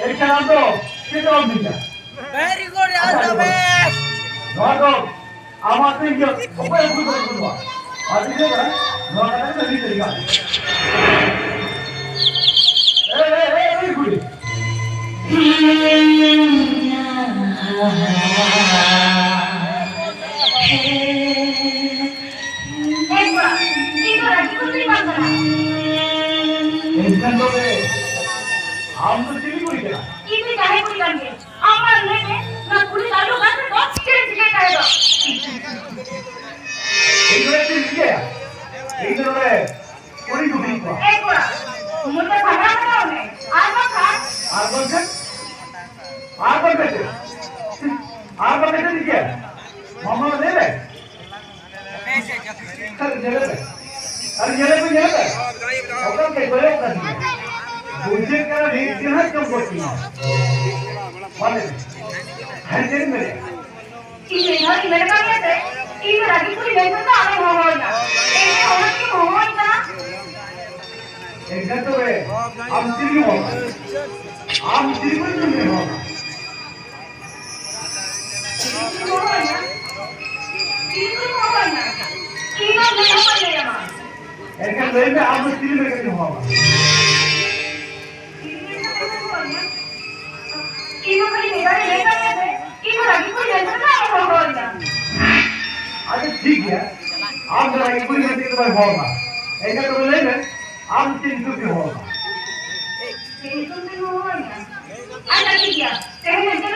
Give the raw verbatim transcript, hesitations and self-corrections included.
ᱮᱱᱠᱷᱟᱱ ᱟᱢ ᱫᱚ ᱪᱮᱫ ᱮᱢ ᱢᱮᱱᱟ? Very good, all the best. ᱱᱚᱣᱟ ᱫᱚ ᱟᱢᱟᱜ ᱛᱮ ᱤᱭᱟᱹ ᱚᱠᱚᱭ ᱮ ᱵᱩᱡᱷᱟᱹᱣ ᱵᱟᱹᱱᱩᱜᱼᱟ᱾ ᱟᱨ ᱤᱧ ᱫᱚ ᱱᱚᱣᱟ ᱠᱟᱛᱷᱟ ᱜᱮ ᱞᱟᱹᱭ ᱫᱟᱲᱮᱭᱟᱜᱼᱟ᱾ ᱮ, ᱮ, ᱮ, ᱮ, ᱠᱩᱲᱤ᱾ ᱮ ᱠᱚᱲᱟ, ᱤᱧ ᱫᱚ ᱨᱟᱹᱜᱤ ᱠᱩᱲᱤ ᱵᱟᱝ ᱠᱟᱱᱟ᱾ ᱮᱱᱠᱷᱟᱱ ᱛᱚᱵᱮ ᱟᱢ ᱫᱚ ᱪᱤᱞᱤ ᱠᱩᱲᱤ ᱠᱟᱱᱟ? ᱤᱧ ᱫᱚ ᱡᱟᱦᱟᱸᱭ ᱠᱩᱲᱤ ᱠᱟᱱ ᱜᱮ᱾ ᱟᱢ ᱟᱨ ᱩᱱᱤ ᱜᱮ ᱱᱚᱣᱟ ᱠᱩᱲᱤ ᱛᱟᱞᱩ ᱜᱟᱛᱮ ᱫᱚ ᱪᱮᱫ ᱮᱢ ᱪᱤᱠᱟᱹᱭ ᱠᱟᱱᱟ ᱫᱚ? ᱤᱧ ᱫᱚ ᱪᱮᱫ ᱤᱧ ᱪᱤᱠᱟᱹᱭᱟ? ᱤᱧ ᱫᱚ ᱱᱚᱰᱮ ᱠᱩᱲᱤ ᱜᱩᱯᱤᱧ ᱠᱚᱣᱟ᱾ ᱮ ᱠᱚᱲᱟ, ᱩᱢᱩᱞ ᱛᱮ ᱥᱟᱢᱵᱲᱟᱣ ᱠᱟᱛᱮ ᱚᱱᱮ, ᱟᱨ ᱵᱟᱝᱠᱷᱟᱱ? ᱟᱨ ᱵᱟᱝᱠᱷᱟᱱ? ᱟᱨ ᱵᱟᱝᱠᱷᱟᱱ ᱪᱮᱫ? ᱟᱨ ᱵᱟᱝᱠᱷᱟᱱ ᱪᱮᱫ ᱤᱧ ᱪᱤᱠᱟᱹᱭᱟ? ᱢᱟᱢᱟ ᱞᱟᱹᱭ ᱢᱮ᱾ ᱟᱨ ᱧᱮᱞᱮ ᱯᱮ, ᱟᱨ ᱧᱮᱞᱮ ᱯᱮ, ᱧᱮᱞᱮ ᱯᱮ᱾ ᱚᱠᱟ ᱯᱮ ᱠᱚᱭᱚᱜ ᱠᱟᱫᱤᱧᱟ? ᱵᱩᱡᱷᱟᱹᱜ ᱠᱟᱱᱟ ᱱᱤᱛ ᱜᱮ ᱦᱟᱸᱜ ᱪᱚᱢ ᱜᱚᱫ ᱠᱤᱧᱟ᱾ ᱢᱟ ᱞᱟᱹᱭ ᱢᱮ᱾ ᱦᱮᱸ, ᱪᱮᱫ ᱮᱢ ᱢᱮᱱᱮᱫᱼᱟ? ᱤᱧ ᱢᱤᱫ ᱫᱷᱟᱣ ᱤᱧ ᱢᱮᱱ ᱠᱟᱜ ᱢᱮᱭᱟ ᱥᱮ, ᱤᱧ ᱫᱚ ᱨᱟᱹᱜᱤ ᱠᱩᱲᱤ ᱢᱮᱱ ᱠᱟᱛᱮ ᱟᱞᱚᱢ ᱦᱚᱦᱚᱣᱟᱹᱧᱟ᱾ ᱮᱱᱛᱮ ᱚᱱᱟ ᱛᱮᱜᱮᱢ ᱦᱚᱦᱚᱣᱟᱹᱧ ᱠᱟᱱᱟ᱾ ᱮᱱᱠᱷᱟᱱ ᱛᱚᱵᱮ ᱟᱢ ᱪᱮᱫ ᱮᱢ ᱦᱚᱦᱚᱣᱟ? ᱟᱢ ᱪᱮᱫ ᱮᱢ ᱦᱚᱦᱚᱣᱟ? ᱮᱱᱠᱷᱟᱱ ᱞᱟᱹᱭ ᱢᱮ, ᱟᱢ ᱫᱚ ᱪᱤᱞᱤ ᱞᱮᱠᱟᱛᱮᱢ ᱦᱚᱦᱚᱣᱟ? ᱟᱪᱪᱷᱟ, ᱴᱷᱤᱠ ᱜᱮᱭᱟ, ᱟᱢ ᱫᱚ ᱨᱟᱹᱜᱤ ᱠᱩᱲᱤ ᱢᱮᱱᱛᱮ ᱫᱚ ᱵᱟᱭ ᱦᱚᱦᱚᱣᱟ᱾ ᱮᱱᱠᱷᱟᱱ ᱛᱚᱵᱮ ᱞᱟᱹᱭ ᱢᱮ, ᱟᱢ ᱪᱮᱫ ᱧᱩᱛᱩᱢ ᱛᱮᱢ ᱦᱚᱦᱚᱣᱟ? ᱪᱮᱫ ᱧᱩᱛᱩᱢ ᱛᱮᱢ ᱦᱚᱦᱚᱣᱟᱹᱧᱟ? ᱟᱪᱪᱷᱟ, ᱴᱷᱤᱠ ᱜᱮᱭᱟ, ᱛᱮᱦᱮᱧ ᱢᱮᱱᱛᱮ